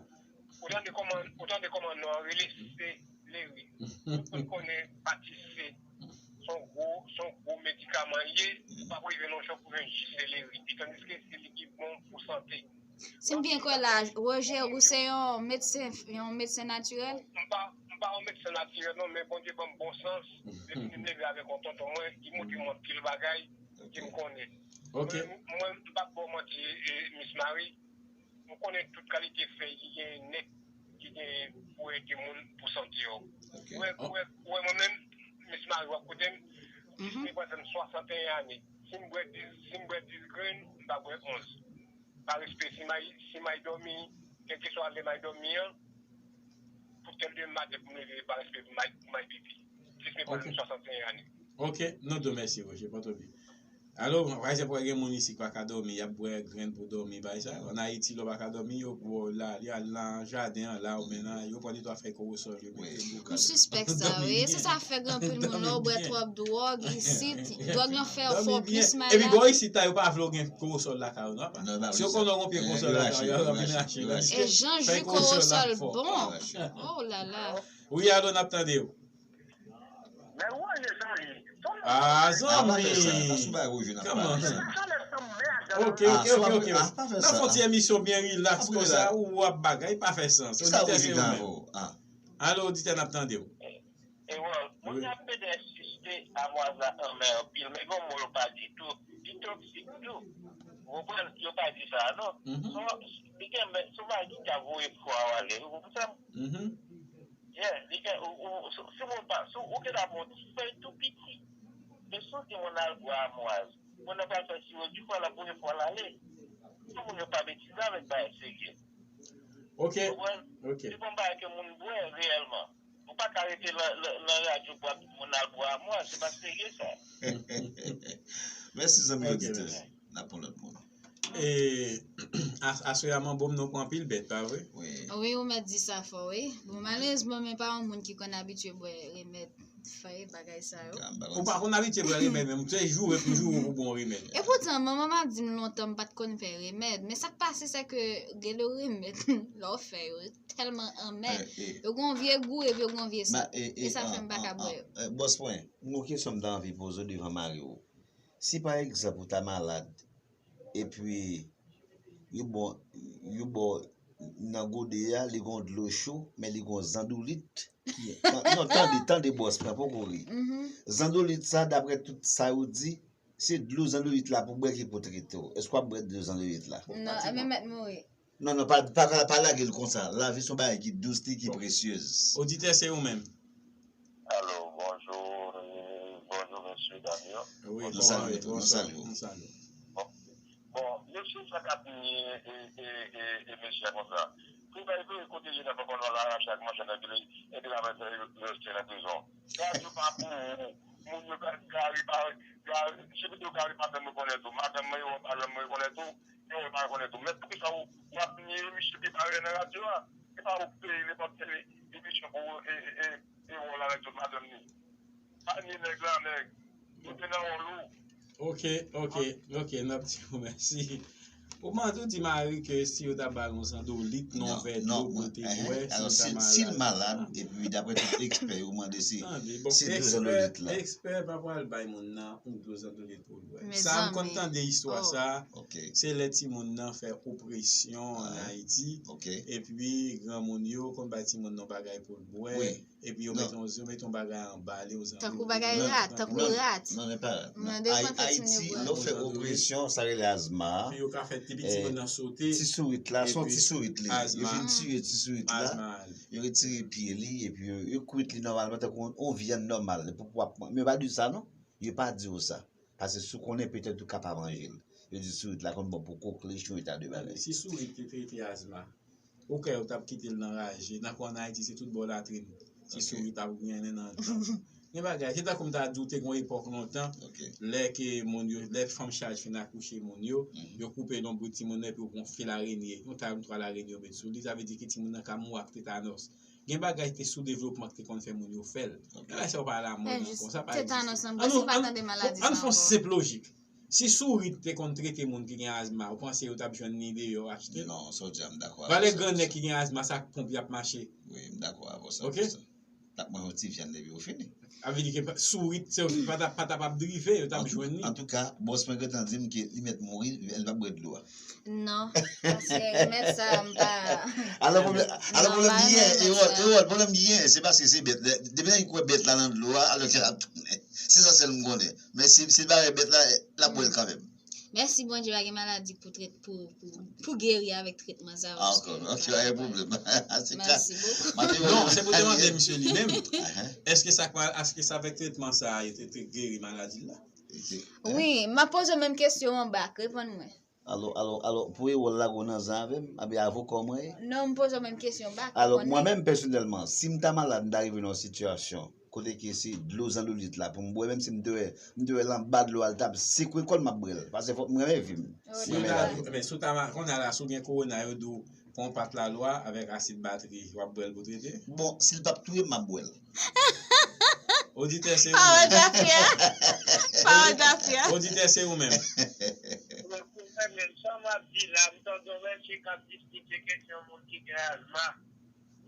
Ou tande kòman, ou tande kòman non an rele seleri. Ou konn konnen pati se, se yon gwo, se yon gwo medikaman li ye, ou pa rive nan yon chòp pou jwenn ji seleri. E tandiske se li ki bon pou sante. Si m byen kwè la, Roger, ou se yon medsen, yon medsen natirèl? M pa, m pa yon medsen natirèl non, men Bondye ban m bon sans. Depi m leve avèk yon tonton mwen, li montre m anpil bagay ke m konnen. Ok. Mwen, mwen, m p ap ba w manti, e, Miss Marie, m konnen tout kalite fèy ki gen nèk, ki gen pou ede moun pou sante yo. Ok. Ou wè, ou wè, ou wè mwen menm, Miss Marie, w ap koute m, jis m pral fè m swasanteyen ane. Si m bwè dis, si m bwè dis grenn, m pa bwè onz. Pa respe, si may, si may dòmi, kèlkeswa lè may dòmi an, pou tèl de maten pou m leve, pa respe pou may, pou may pipi. Jis m pral fè m swasanteyen ane. Ok, nou di w mèsi, Roger, pa twò pye. Alo, pa egzanp, wè gen moun isi ki pa ka dòmi, y ap bwè grenn pou dòmi, bagay sa. Ann Ayiti, lè w pa ka dòmi, yo pran w la, li al nan jaden an, la, oubyen nan, yo pran de twa fèy kowosòl, yo mete bouka. M sispèk sa, wi. E se sa k fè gen anpil moun, lè w bwè twòp dwòg isit, dwòg lan fè w fè w plis malad. Epi bò isit la, yo pa vle w gen kowosòl lakay ou, non, apa. Si yo konnen w gen pye kowosòl lakay ou, yo vin rache l. E jan ji kowosòl bon. Oh la la. Wi, alo, n ap tande w. Men Roger, zanmi. Ah, zanmi. Pa sou bay Roger, n ap pale. Kòman? Ok, ok, ok, ok. N ap fè yon ti emisyon byen rilaks konsa, ou ap bagay, pa fè sans. Oditè, se ou menm. Alo, oditè, n ap tande w. E wè, moun yo ap pede ensiste amwaz la anmè anpil, men gen yon mo yo pa di tou, li toksik tou. Ou konprann? Yo pa di sa, non. So, li gen, men, se yon bagay ki ka voye fwa w ale, ou konprann? Yeah, li gen, ou, ou, si, si moun pa, si ou gentan pran yon ti fèy tou piti, men si w di moun al bwè amwaz, moun nan pral fè siwo di fwa l ap voye fwa l ale. Si moun yo pa betize avèk bagay serye. Ok, ok. Se pa yon bagay ke moun bwè reyèlman. Ou pa ka rete nan, nan, nan radyo pou ap di moun al bwè amwaz, se pa serye sa. Mèsi, zanmi oditè. N ap pran lòt moun. E, a- aswè a manbo m nou pran anpil bèt, pa vre? Wi, ou mèt di sa fò, wi. Bon, malerezman, men pa yon moun ki konn abitye bwè remèd fèy, bagay sa yo. Ou pa konn abitye bwè remèd menm, se joure pou joure pou bon remèd. E poutan, manman m ap di m lontan m pa t konn fè remèd, men sa k pase, se ke gen de remèd, lè w fè yo, tèlman anmè. Yo gen yon vye gou epi yo gen yon vye sant. E sa fè m pa ka bwè yo. Bòs mwen, yon kesyon m ta anvi poze w devan mari w. Si pa egzanp ou ta malad, epi yo ba w, yo ba w nan gode a, li gen yon dlo cho, men li gen yon zandoulit. Non, non, tande, tande, bòs mwen, poko ri. Zandoulit sa, daprè tout sa yo di, se dlo zandoulit la pou bwè ki pou trete w. Èske w ap bwè dlo zandoulit la? Non, men mèt mouri. Non, non, pa, pa, pa lage l konsa. Lavi se yon bagay ki dous, li ki presyez. Oditè, se ou menm. Alo, bonjou, e, bonjou, mesye dam yo. Wi, nou salye w tou, nou salye w. Bon, bon, mesye sa k ap ni e, e, e, e mesye konsa. Pou bay vre kote li nan konpòtman la, rache ak manchèt nan pye li, epi l ap fè yo jete nan prizon. Gad yo pa pou ou. Moun yo, Gary pa, Gary, se pito Gary pa janm rekonèt ou. Madanm mwen, yo pa janm rekonèt ou. Yo pa rekonèt ou. Men poukisa w, w ap niye misye pi parè nan radyo a? Se pa ou k peye nenpòt ki emisyon pou e, e, e, e wè w la avèk tout madanm li. Pa niye nèg la, nèg. Ou te nan wòl ou. Ok, ok, ok, n ap di w mèsi. Ou mande ou di Mari ke si yo ta ba l yon zandolit nan yon vè dlo pou l te bwè, si l ta malad. Alò, si l malad, epi daprè tout ekspè yo mande si, si dlo zandolit la. Ekspè pa pral bay moun nan yon dlo zandolit pou l bwè. Sa m konn tande istwa sa, se lè timoun nan fè opresyon ann Ayiti, epi granmoun yo konn bay timoun nan bagay pou l bwè. Epi yo mete yon, yo mete yon bagay anba li, yon zanmi. Tankou bagay rat, tankou rat. Non, non, men pa rat. Mwen devan fè timoun yo bwè. Ayiti, lè w fè opresyon, sa rele azma. Epi yo ka fè depi timoun nan sote. Ti sourit la, se yon ti sourit li. Yo fin tiye ti sourit la. Yo retire pye li, epi yo, yo kwit li nòmalman, tankou yon, yon vyann nòmal. Pou, pou, men yo pa di w sa, non. Yo pa di w sa. Paske si w konnen, petèt ou ka pa manje l. Yo di sourit la konn bon pou koklech, yon eta de bagay. Si sourit te trete azma, ou kwè yo t ap kite l nan raje? Nan kò ann Ayiti, se tout bò latrin ti sourit ap grennen nan dlo. Gen bagay, se tankou m ta di w te gen yon epòk lontan, lè ke moun yo, lè fanm chaj fin akouche moun yo, yo koupe lonbrit timoun nan epi yo pran fil arenye, yon ta yon twal arenye yo met sou li, sa vle di ke timoun nan ka mouri ak tetanòs. Gen bagay ke soudevlopman ki te konn fè moun yo fè l. Men bagay sa yo pa alamòd ankò, sa pa egziste. Tetanòs lan, m prèske pa tande maladi sa ankò. Ann fè yon senp lojik. Si sourit te konn trete moun ki gen azma, ou panse yo t ap jwenn li deyò achte l? Non, sa w di a, m dakò avè w. Valè grannèg ki gen azma, sa ak ponp y ap mache. Wi, m dakò avè w san pou san. L ap manje yon ti vyann epi yo fini. Sa vle di ke sourit, se pa t ap, pa t ap ap drive, yo t ap jwenn li. Antouka, bòs mwen gentan di m ke li mèt mouri, li p ap bwè dlo a. Non, paske remèd sa a, m pa. Alò, pwoblèm, alò, pwoblèm ki genyen, Ewòl, Ewòl, pwoblèm ki genyen, se paske se bèt. Depi lè li kwè bèt la nan dlo a, alò ke l ap tounen. Se sa sèl m konnen. Men si, si l pa wè bèt la, l ap bwè l kanmenm. Mèsi Bondye, pa gen maladi pou trèt, pou, pou, pou geri avèk tretman sa yo. Ah, ok, ok, pa gen pwoblèm. Mèsi bokou. Non, se pou te mande misye li menm. Èske sa, èske sa avèk tretman sa a, yo te, te geri maladi l la? Wi, m ap poze w menm kesyon an bak, reponn mwen. Alò, alò, alò, pou Ewòl lage w nan zan avè m, anben avoka w mwen ye? Non, m poze w menm kesyon bak. Alò, mwen menm pèsonèlman, si m ta malad, m ta rive nan yon sitiyasyon kote ke se dlo zandolit la pou m bwè, menm si m te wè, m te wè l anba dlo a, l t ap sekwe kò l, m ap bwè l. Paske fòk m renmen vi m. M renmen lavi m. Men si w ta, kounye a la, si w gen kowona, yo di w pran yon pat lalwa avèk asid batri, w ap bwè l pou trete? Bon, si l p ap touye m, m ap bwè l. Oditè, se ou menm. Pawòl tafya. Pawòl tafya. Oditè, se ou menm. Mwen, mwen menm, sa m ap di la, m tande yon mesye k ap diskite kesyon moun ki gen azma.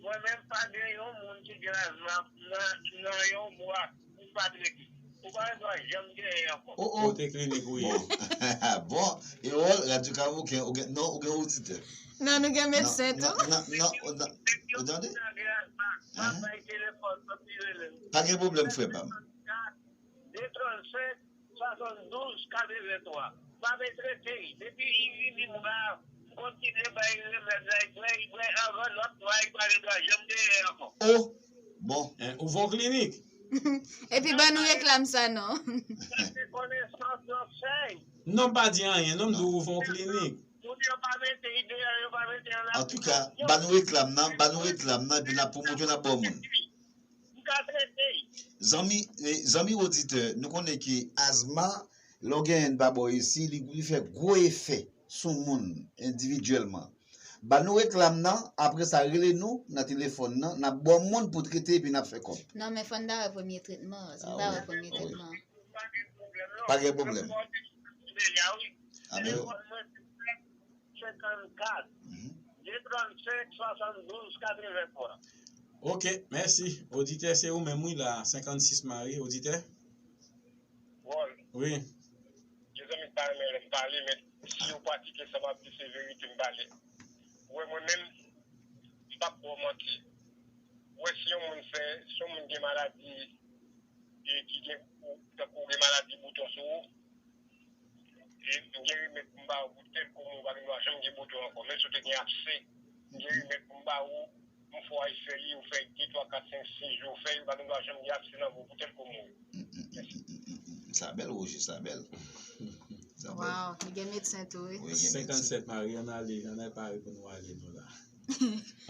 Mwen menm, pa gen yon moun ki gen azma nan, nan yon mwa pou m pa trete. Ou pa gen dwa janm genyen ankò. Oh, oh. Kote klinik ou ye? Bon. Bon, Ewòl, Radyo Kawoken, ou gen, non, ou gen oditè. Non, nou gen medsen tou. Non, non, non, ou tande? Pa gen pwoblèm, frè pa m. De trannsenk, swasanndouz, katrevenntwa. Pa vle trete. Depi li vini, m ba, m kontinye bay remèd la, li pran, li pran anvan lòt mwa, li pa gen dwa janm genyen ankò. Oh, bon. Hein, ouvè yon klinik. Epi ban nou reklam sa non. Sa se konesans yo fè. Non, m pa di anyen, non, m di w ouvè yon klinik. Moun yo pa mete ide a, yo pa mete an aplikasyon. Antouka, ban nou reklam nan, ban nou reklam nan, epi n ap pwomote, n ap ba w moun. M ka trete. Zanmi, eh, zanmi oditè, nou konnen ke azma, lè w genyen l pa bò isi, li, li fè gwo efè sou moun endividyèlman. Ban nou reklam nan, apre sa rele nou nan telefòn nan, n ap ba w moun pou trete epi n ap fè kòb. Non, men fò n ta wè premye tretman an, si n pa wè premye tretman an. Pa gen pwoblèm. Alo. Senkannkat, de trannsenk, swasanndouz, katrevenntwa. Ok, mèsi. Oditè, se ou menm, wi, la, senkannsis Mari, oditè. Wòl. Wi. Gen zanmi k pa renmen lè m pale, men si yo pratike sa m ap di, se verite m pale. Ou wè, mwen menm, m p ap ba w manti. Ou wè, si yon moun fè, si yon moun gen maladi, e ki gen, tankou ou gen maladi bouton sou ou, e m gen remèd pou m ba ou pou tèl komo, ou pa gen dwa janm gen bouton ankò. Menm si w te gen abse, m gen remèd pou m ba ou, yon fwa w fè li, ou fè de, twa, kat, senk, sis jou, ou fè li, ou pa gen dwa janm gen abse nan vo pou tèl komo. Sa bèl, Roger, sa bèl. Sa bèl. Waw, li gen medsen tou, wi. Wi, li gen medsen. Senkannsèt, Mari, ann ale, ann al pare pou nou ale, nou la.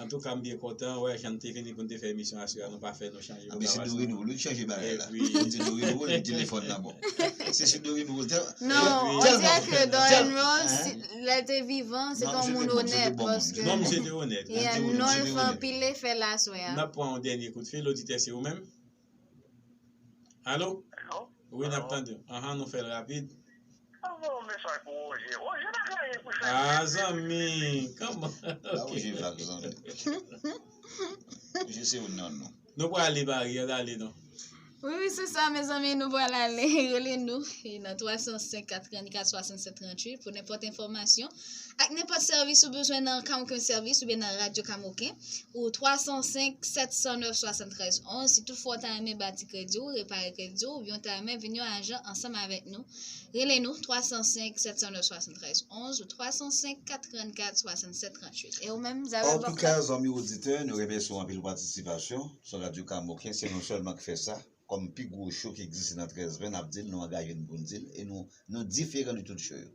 Antouka, m byen kontan, wè, jan n te vini pou n te fè emisyon aswè a, nou pa fè, nou chanje pwogram aswè a. Anben, se Dorinwood wi ki chanje bagay la. Epi, m di Dorinwood, epi telefòn nan bon. Se sou Dorinwood, tèl-, non, on dirait que Dorinwood, lè l te vivan, se te yon moun onèt, paske non, misye te onèt, misye te onèt. Non, l fè anpil efè la aswè a. N ap pran yon dènye kout fil, oditè, se ou menm? Alo? Alo? Wi, n ap tande w. Anhan, nou fè l rapid. An voye yon mesaj pou Woje. Woje pa gen anyen pou fè. Ah, zanmi, kòman? La Woje vag, zanmi. Woje se youn nan nou. Nou prale, Marie, ann ale non. Wi, wi, se sa, mezanmi, nou pral ale. Rele nou e nan twa san senk, kat trannkat, swasannsèt tranntuit pou nenpòt enfòmasyon ak nenpòt sèvis ou bezwen nan Kamoken Sèvis oubyen nan Radyo Kamoken, ou twa san senk, sèt san nèf, swasann trèz onz. Si toutfwa w ta renmen bati kredi w, repare kredi w, oubyen w ta renmen vin yon ajan ansanm avèk nou, rele nou twa san senk, sèt san nèf, swasann trèz onz ou twa san senk, kat trannkat, swasannsèt tranntuit. E ou menm, Zabèl Antouka, zanmi oditè, nou remèsye w anpil pou patisipasyon sou Radyo Kamoken. Se nou sèlman k fè sa. Kòm pi gwo cho ki egziste nan trèz ven, n ap di l, nou angaje n pou n di l, e nou, nou diferan de tout cho yo.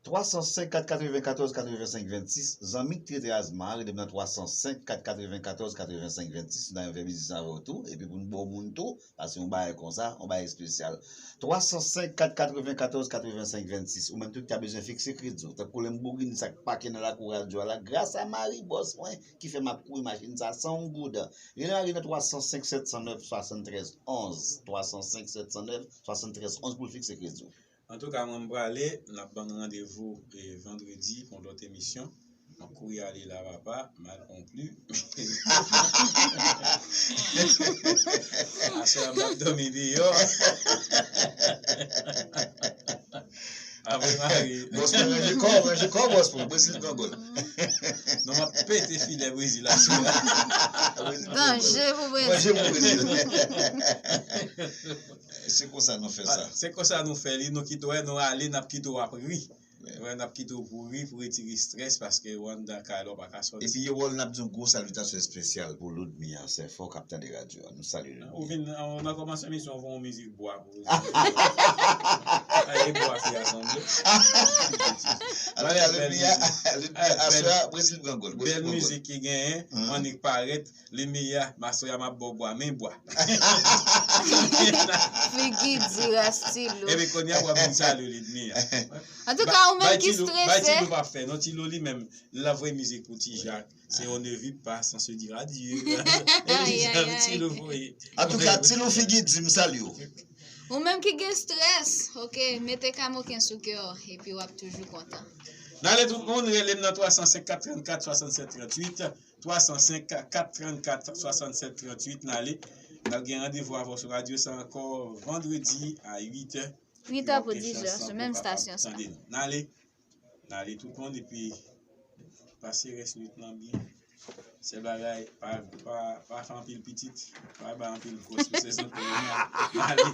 Twa san senk, kat katrevenkatòz, katrevensenk, vennsis, zanmi k trete Azma a, rele m nan twa san senk, kat katrevenkatòz, katrevensenk, vennsis, m ta renmen fè biznis avè w tou, epi pou n ba w moun tou, paske yon bagay konsa, yon bagay espesyal. Twa san senk, kat katrevenkatòz, katrevensenk, vennsis, ou menm tou ki ta bezwen fikse kredi w, tankou Lanbògini sa k pake nan lakou radyo a la, gras a mari bòs mwen ki fè m ap kouri machin sa san yon goud. Rele Marie nan twa san senk, sèt san nèf, swasann trèz onz, twa san senk, sèt san nèf, swasann trèz onz pou l fikse kredi w. Antouka, mwen m prale, n ap ban n randevou, eh, vandredi pou yon lòt emisyon. M ap kouri ale la, papa, m al on pli. Aswè a, m ap dòmi deyò. Apre Marie. Bòs mwen, ranje kò w, ranje kò w, bòs mwen. Brezil pran gòl. Non, m ap pete filè Brezil aswè a. Brezil pran gòl. Danje pou Brezil. Danje pou Brezil. Se konsa nou fè sa. Se konsa nou fè li, nou kite w, nou ale, n ap kite w ap ri. Wè, n ap kite w pou ri, pou retire estrès, paske w anndan kay la, w pa ka sòti. Epi, Ewòl, n ap di yon gwo salitasyon espesyal pou Loudmia, sè fò k ap tande radyo a. Nou salye Loudmia. Ou vin, an, nan kòmansman emisyon, ou fè yon mizik bwa pou Loudmia. A, e bwa fi a sanble. Antouka, Loudmia, Loudmia, aswè a, Brezil pran gòl, Brezil pran gòl. Bèl mizik ki genyen, annik parèt. Limyè, m aswè a m ap ba w bwa, men bwa. Figi di a Tilo. Epi kounye a w ap vin salye Limyè. Antouka, ou menm ki strese. Bay Tilo pa fè, non, Tilo li menm, l ap voye mizik pou Ti Jak. Si on ne vit pas sans se dire adieu. Epi Tilo voye. Antouka, Tilo figi di m salye w. Ou menm ki gen strès, oke, mete Kamoken sou kè w, epi w ap toujou kontan. N ale tout moun, rele m nan twa san senk, kat trannkat, swasannsèt tranntuit. Twa san senk, kat trannkat, swasannsèt tranntuit, n ale. N ap gen randevou avè w sou radyo sa ankò vandredi a uit è. Uit è pou diz è, sou menm estasyon sa. N ale. N ale tout moun, epi pase rès nwit lan byen. Sèl bagay, pa, pa, pa fè anpil pitit, pa bay anpil gwòs pou sezon korona. N ale.